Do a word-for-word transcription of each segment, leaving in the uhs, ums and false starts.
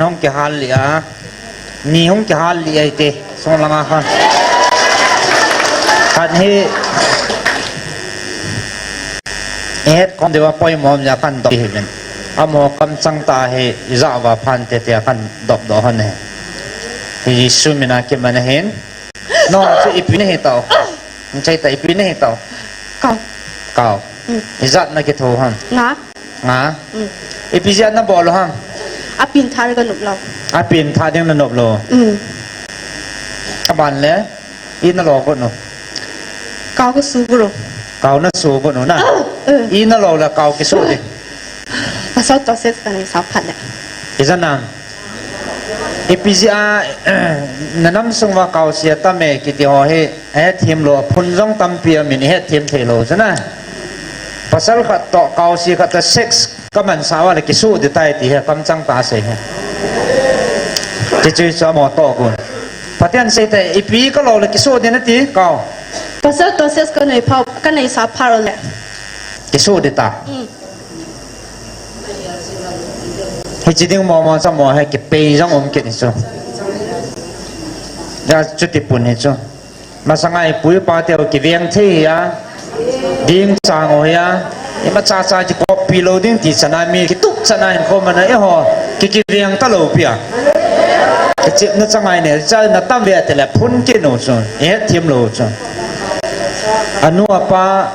hung kihal lih a, ni hung kihal lih ahi ti, sung langa khan. Khat hi, i het khom diu a poimo um jeh a khan dop hi uvin. Amaho kamchang tah hi, i jah uva phan te tia khan dop doh hon ahi. Hi Jesu mina kiman ahin. Nang chu ipi nahi tau. Nang chai ta ipi nahi tau. Kau. Kau. Mm. Ijat na kitho ham. Nga. Nga. Mm. Ipi jeh a nabol u ham. Apen tha ding nanop lou. Apen tha ding nanop lou. Mm. Aban le. I nalo got u. Kau kasu got u. Kau nasu got u na. Mm. I nalo le kau kisu ding. Pasal to ses kanei sa phat le. Ijat na. Ipi jeh a, na nam sung uva kau se atam e kiti ho hi, ahet them lou, phun jong tampi aum in ihet them thei lou chu na. Pasal khat toh kau se khat toh sex ka mansah uva le kisu ding tai ti hi, kamchang tah sei hi. Ti chu chu amo toh gon. Pathen sei te, ipi kalo le kisu ding nati, kau. Pasal toh sex kanei pha, kanei sa pha le. Kisu ding ta. Mm. Hichi ding mo mo sa mo he kipei jong um kit hi chu. Ja chuti pun hi chu. Masanga ipu ipa teu kiveng thei hi a. Ding chang u hi a. Imacha cha kikoppi lou ding ti chana mi kitup chana hin khom ana eiho. Ki kiveng talou pi a. Kichepna changai ne cha na tam ve tile phun kit u chu. Ihet them lou chu. Anu apa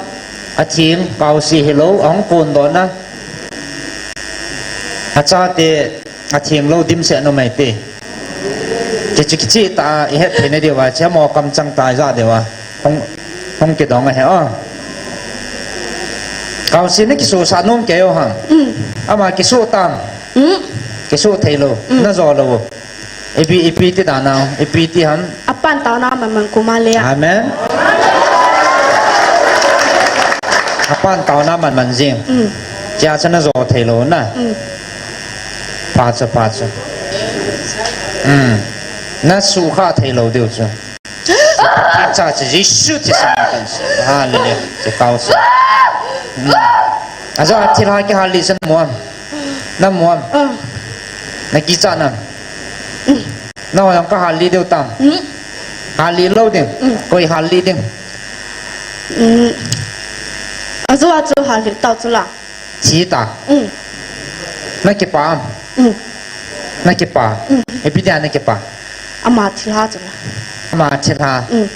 Atheng, kau se hilou, ahung kondoh na. Achate, atheng lou dimset aum e ti. Kichi kichi ta, ihet thei na diu va, che mo kamchang ta ija diu va. Hung, hung kidong ahi o. Kau se na kisusah nom kei o ham. Mm. Ama kisu tam. Mm. Kisu thei lou, mm, na jo lou. Ipi, ipi ti dan a, ipi ti ham. Apan taona man man kuma le a. Amen. Apan taona man man jing. Mm. Chia cha na jo thei lou na. Mm. Pha chu, pha chu. Mm. Na sukha thei lou diu chu. Cha chu Jesu ti sa kan. Hallelujah. Ti kau sa. Mm. Ajo thil ha kihal li san muam. Na muam. Ah. Na kichat nam. Mm. Nangho jong kahal li diu tam. Mm. Hal li lou ding. Mm. Koi hal li ding. Mm. Ajo a chu hal li tau chu la. Thi ta. Mm. Na kipa am. Mm. Na kipa. Mm. Ipi dia na kipa. Ama thilha chu la. Ama thilha. Mm.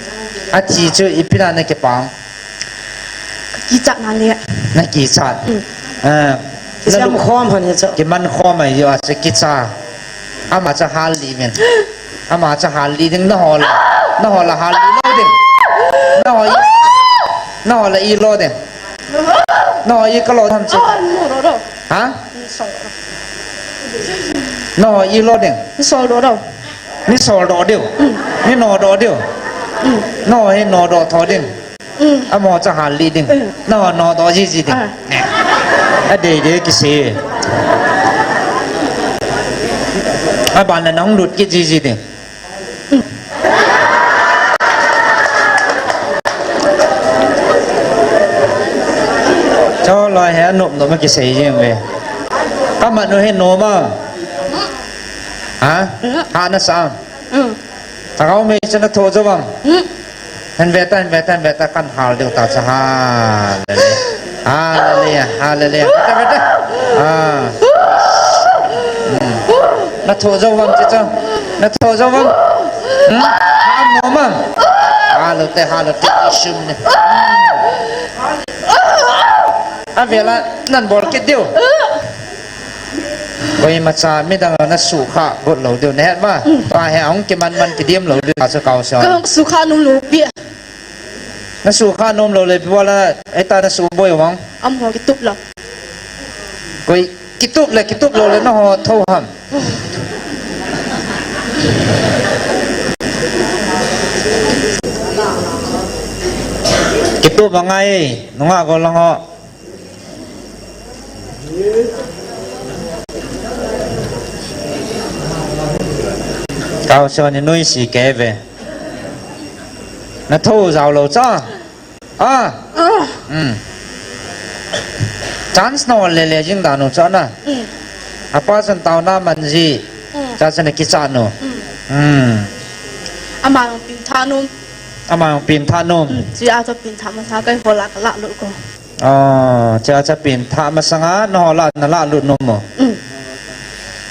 Athi chu ipi dia na kipa am. Kichat na le. Na kichat. Mm. Ah, na lung khom han hi chu. Kiman khom ahi a chu kicha. Ama cha hal li men. Ama cha hal li ding na ho la. Na ho la hal li lou ding. Na ho i, na ho la i lou ding. Na ho i ka lou tham chu. Ha? Na ho i lou ding. Ni sol doh diu. Mm. Ni no doh diu. Mm. Na ho hi no doh tho ding. Mm. Amo cha hal li ding. Mm. Na ho no doh ji ji ding. Ah. Adei dei kisi. Aban le nahung lut kit ji ji ding. Mm. Cho loi he nop nop ma kisei jing ve. Kamat nu he no ma. Ha? Mm. Ha na sa. Mm. Thagau mei cha na tho jo bang. Mm. Hin ve ta, hin ve ta, hin ve ta, kan hal diu ta cha. Hallelujah. Hallelujah. Hallelujah. Ve ta, ve ta. Ah. Hmm. Na tho jo bang chi cha. Na tho jo bang. Hmm? Ha mo mang. Hallelujah, hallelujah. Ishim ne. Avela nan bol kit diu. Koima cha midang na sukha got lou diu, na het ma? Mm. Pa he ahung kiman man kidim lou diu, ta chu kau se. Ka sukha nom lou pi. Na sukha nom lou le pi wala, eta na su boi wang. Amaho kitup lou. Koi kitup le, kitup lou le na ho tho ham. Kitup ma ngai, nunga go lang ho. Kau se ni noise kei ve. Na tho jao lou cha. Ah. Ah. Hmm. Chance na le le jing dan u cha na. Hmm. Apa chun taona man ji. Hmm. Cha cha na kicha nom. Hmm. Ama jong pengtha nom. Ama jong pengtha nom. Chia cha pengtha masa kai hola ka la lut ko. Oh, cha cha pengtha masanga na hola na la lut nom mo. Hmm.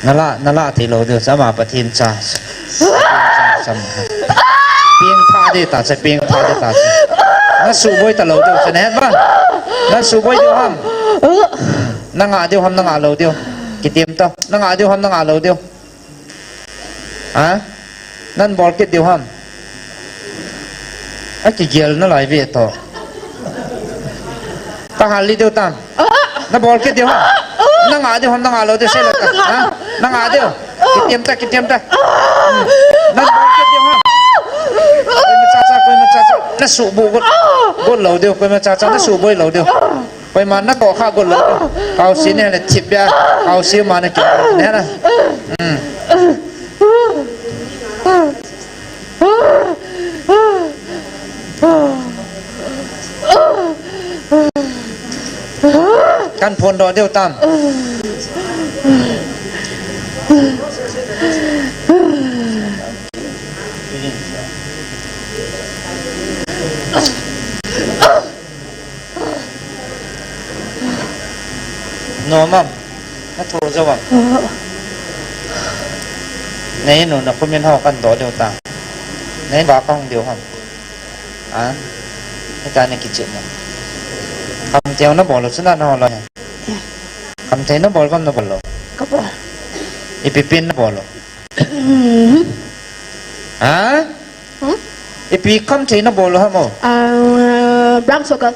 Na la, na la thei lou diu, cha ama Pathen cha. Pengtha ding ta, cha pengtha ding ta, cha. Na suboi ta lou diu, cha na het ba? Na suboi diu ham? Na ngah diu ham, na ngah lou diu? Kitem ta, na ngah diu ham, na ngah lou diu? Ha? Nan bol kit diu ham? Akigel nalai ve to. Ka hal lih diu tam. Na bol kit diu ham? Na ngah diu ham, na ngah lou diu, sei lou ta. Ha? Na ngah diu. Kitem ta, kitem ta. Nan bol kit diu ham? Koima cha cha, koima cha cha. Na suboi got. Got lou diu, koima cha cha, na suboi lou diu. Koima na tohkha got lou diu. Kaosi ne le thip bia. Kaosi ma na ki ne na. Hmm. Kan phondoh diu tam. Nom am? Na tho jou am? Nei nu na khumin ho kan doh diu ta. Nei ba ka hung diu ham? A? Hita na kichep mo. Kamthei na bol lou chu na na ho lou. Kamthei na bol kam na bol lou. Ka bol. Ipi pen na bol lou. Hmm. Ha? Hmm? Ipi kamthei na bol lou ham o? Ah, brown sugar.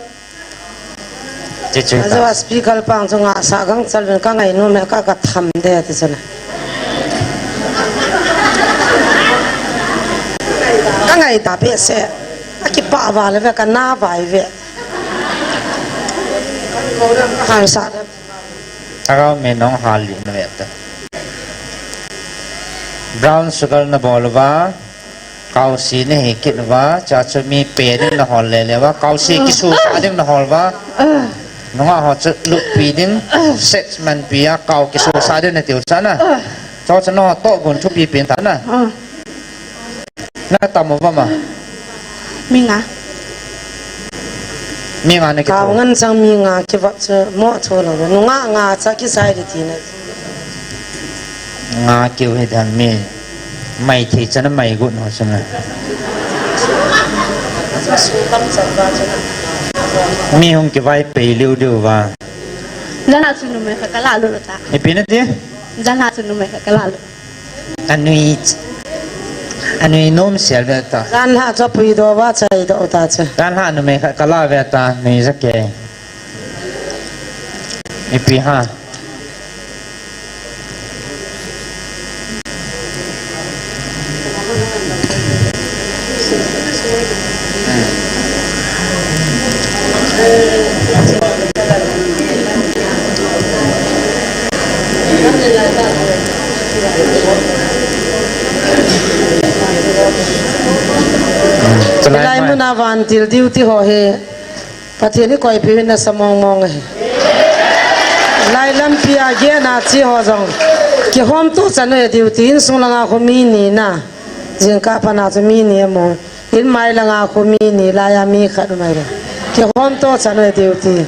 Che che ta. Ajo speaker pang chu ngah sa gang chal vin ka ngai nom e ka ka tham de ti chun. Ka ngai ta behseh. Akipah val ve ka na vai ve. Kan sa de. Agao me nong hal lih na ve ta. Brown sugar na bol uva. Kaosi na hi kit uva, cha chu mi pe ding na hol le le uva, kaosi kisusah ding na hol uva. Nungah ho chu luppi ding, sex manpi a, kao kisusah ding na tiu cha na. Chu chu nangho toh gun thupi pen ta na. Na tam uva ma. Mi nga. Mi nga na kitoh. Kao ngen chang mi nga kivop chu mo chu lou. Nungah nga cha kisai di ti na. Nga keu hi dan mi mai thei chan a mai got ho chun a. Mi hung kivai pei liu liu va. Jan a chu numei khat ka la lut ta. Ipi na ti? Jan a chu numei khat ka la lut. Anui, anui nom sel ve ta. Jan a chu puidoh va chaidoh ta chu. Jan a numei khat ka la ve ta, nui ja ke. Ipi ha. Chulai mun a vantil duty ho hi. Pathen hi koipeh in nasa mong mong ahi. Lai lampi a gate a che ho jong. Kihom to chan u ahi duty, insung langa khu mi ni na. Jingkah pan a chu mi ni amu. In mai langa khu mi ni, lai a mi khat mai le. Kihom to chan u ahi duty.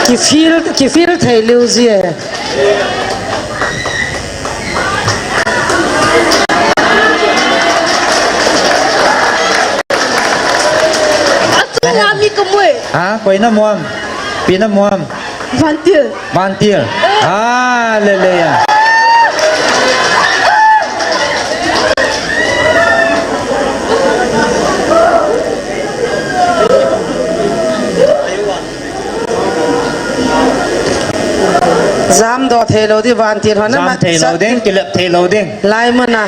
Ki feel, ki feel thei liu ji e. Achunga mi ka mu e. Ha, koi na mu am? Ipi na mu am? Vantil. Vantil. Hallelujah. Jamdoh thei lou ding, vantil ho na. Jam thei lou ding, kilep thei lou ding. Lai mun a.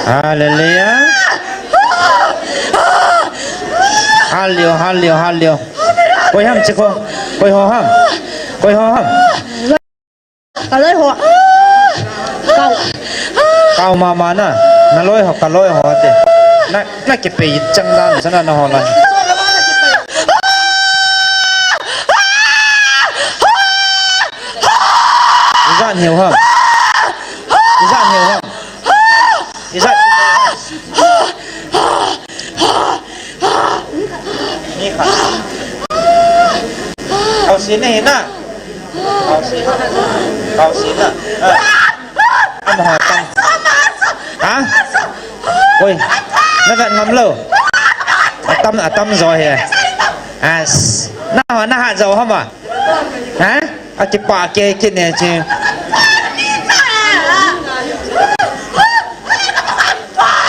Hallelujah. Hallelujah, hallelujah, hallelujah. Koi ham chi ko? Koi ho ham? Koi ho ham? Ka loi ho. Kao. Kao mama na. Na loi ho, ka loi ho te. Na, na kipei chang dan, sana na ho lai. Ijat neo ham? Ijat neo ham? Ijat. Ni kha. Kausi na hi na. Kausi. Kausi na. Ah. Amaho tang. Ha? Oi. Na vet ngam lou. Atam, atam jo hi. As. Na ho, na hat jo ham a? Ha? Akipah kei kit ne chi.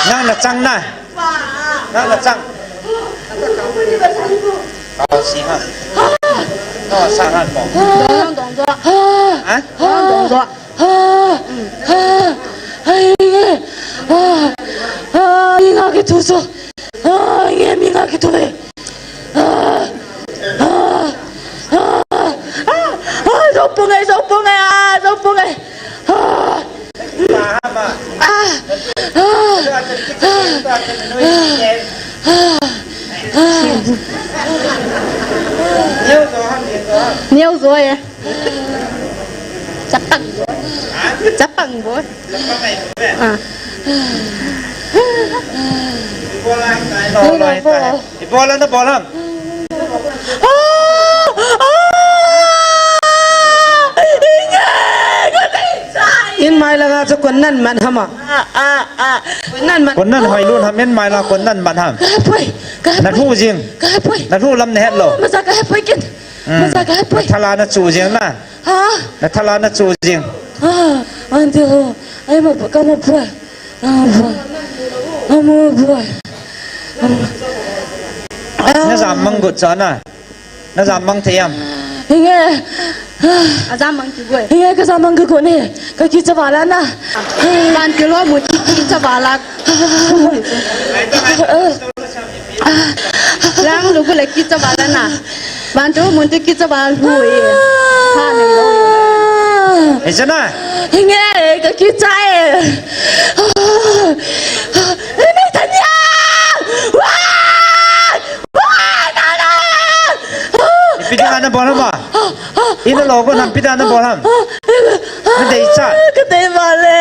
Nang na chang na. Nang na chang. Kausi ha. No, sa han mo. Dong, dong, dong. Ha? Dong, dong, dong. Ah, ah, ah, ai, ah, ah, inga kitu so. Ah, inge mi nga kitu e. Ah, ah, ah, ah, ah, zo pung ai, zo pung ai, ah, zo pung ai. Ah, ah, ah, ah, ah, ah. Neo zo e. Chapang. Chapang boy. Ah. Ibola na bola. In mai langa chu kon nan man ham a. Kon nan man. Kon nan hoi lun ham, in mai la kon nan man ham. Na thu jing. Na thu lam na het lou. Maza ka hepoi kin. Hmm. Maza ka hepoi. Na thala na chu jing na. Ha? Na thala na chu jing. Ha, ante ho. Ai ma ka ma poi. Ama poi. Ama poi. Na jam mang got cha na. Na jam mang thei am? Hinge. A jam mang ki goi. Hinge ka jam mang ka got ne. Ka kicha vala na. Ban ki lo mu kicha vala. Lang lu gu le kicha vala na. Ban tu mun tu kicha vala hu e. Ha ne lo. Ejana. Hinge ka kicha e. Ni tanya. Wa! Wa! Na na. Ipi ding a na bol ham a? Ina lo ko nam pi ding a na bol ham? Na dei cha. Ka dei vale.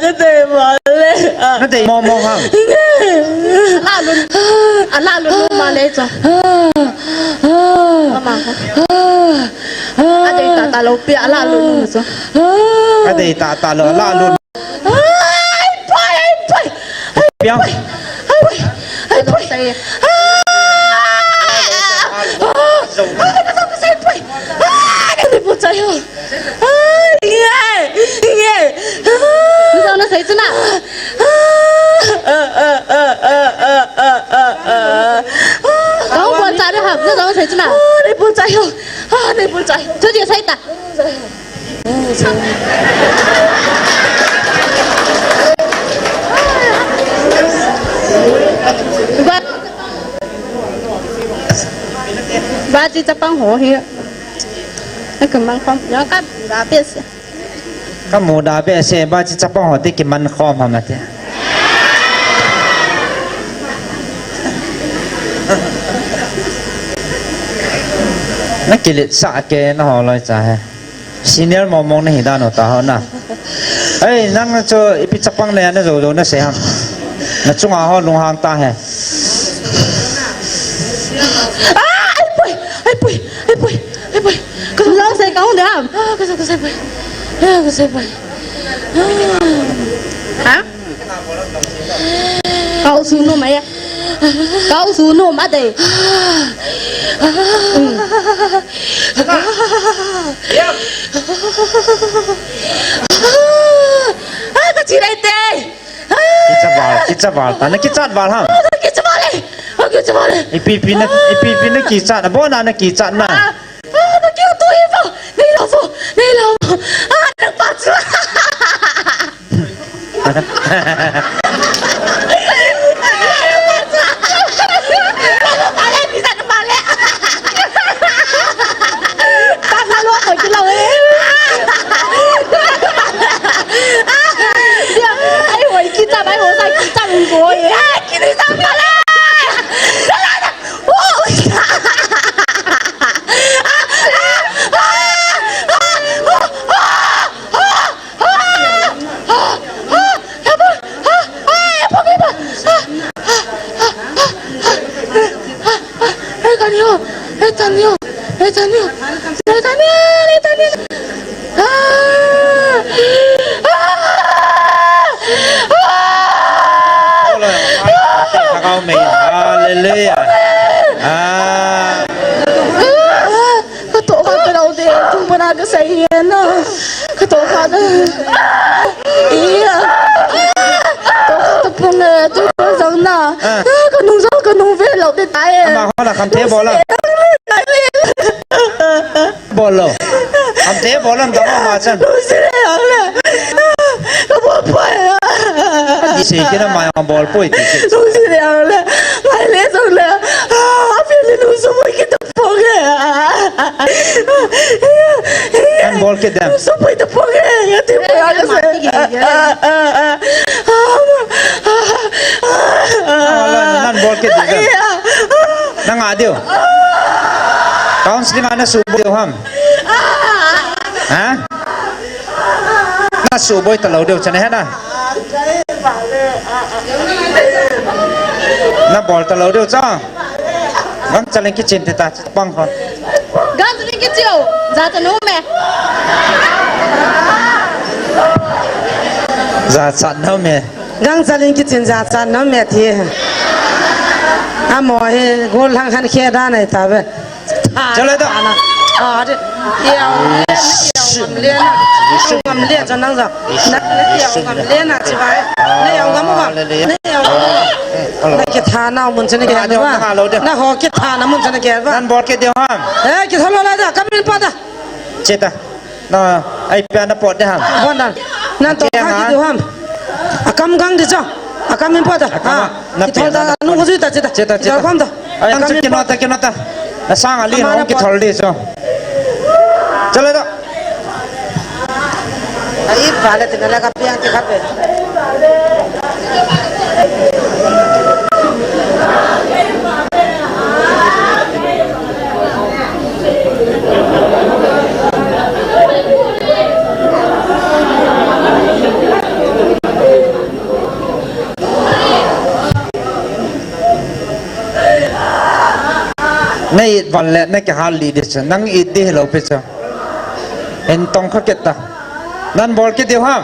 Ka dei vale. Na dei mo mo ham? Ala lun. Ala lun mo vale cha. Mama ko. A dei ta ta lo pi ala lun mo cha. A dei ta ta lo ala lun. Ai, poi, ai, poi. Piang. Ai, poi. Ai, poi. Ai, poi. Ah! Ah! Ah! Ka jong ka sei poi. Ah! Ka ni pu chai ho. Ai, ye. Ye. Ni jong na sei chu na. Ah! Ah, ah, ah. Ka hung pon cha de ha. Ni jong na sei chu na. Ah, ni pu chai ho. Ah, ni pu chai. Chu dia sei ta. Ba, ba chi chapang ho hi. Ai ka mang khom, ya ka da behseh. Ka mu da behseh, ba chi chapang ho te ki man khom ham ati. Na kilet sah ke na ho loi cha he. Senior momong na hi dan u ta ho na. Ei, nang chu ipi chapang na ya na jou jou na sei ham. Na chunga ho lunghang ta he. Ah, ai poi, ai poi, ai poi, ai poi. Ka jou sei ka hung dam. Ah, ka jou, ka sei poi. Ah, ka sei poi. Ah. Ha? Kau sunu mai. Kau sunu ma dei. Ai, ka chi lai te. Kicha val, kicha val ta, na kichat val ham? Kicha val e. Kicha val e. Ipi pi na, ipi pi na kichat na, bo na na kichat na. Ah, na kiu tu hi vo. Nei lo vo, nei lo vo. Ah, na pa chu. Tania, Tania, Tania. Ah! Ah! Ah! Hallelujah. Ah. Katoh kha talou de, tung pana kasei na. Katoh kha na. Iya. Katoh kha tapong na, tu jong na. Ah. Kanung jong, kanung ve lou de tai. Ama ho la, kam the bol la. Bol lou. Kam the bol la, dam ma chan. Lungset le ang le. Kabol poi. Di se kina ma bol poi di se. Lungset le ang le. Ngai le jong le. Ah, api le lungset poi kita poi. Nan bol kit dem. Lungset poi ta poi. Ngati poi ang se. Ah, ah, ah, ah. Ah, ah, ah. Nan bol kit dem. Nang a diu. Counseling a na suboi diu ham. Ha? Na suboi talou diu chane hena. Na bol talou diu cha. Gangchal in kichin ti ta pang kho. Gangchal in kichiu. Jachat nom e. Jachat nom e. Gangchal in kichin jachat nom e ti. Amo hi gollhang khan khe da nai ta ve. Chale da. Ah, de. Iya, ngam le na, iya, ngam le na. Ngam le cha nang ja. Na, iya, ngam le na chi bai. Na, iya, ngam ma. Na, iya, ngam ma. Na kitha na mun chana ke na ba. Na ho kitha na mun chana ke ba. Nan bol kit diu ham. Eh, kitha lo la da, kam in pa da. Cheta. Na, ai pia na pot de ham. Bon dan. Nan to kha ki diu ham. Akam gang di cho. Akam in pot da. Ah, na kitha da, nu ko ju ta cheta. Cheta, cheta. Kitha kham da. Ai, ang chak kinota, kinota. Na sang ali hong kithol di chu. Chale da. Ai, vale, tina la ka piang ti kha pe. Na it val le, na kihal li di chu, nang it di hilou pi chu. Hin tong kha kit ta. Nan bol kit diu ham.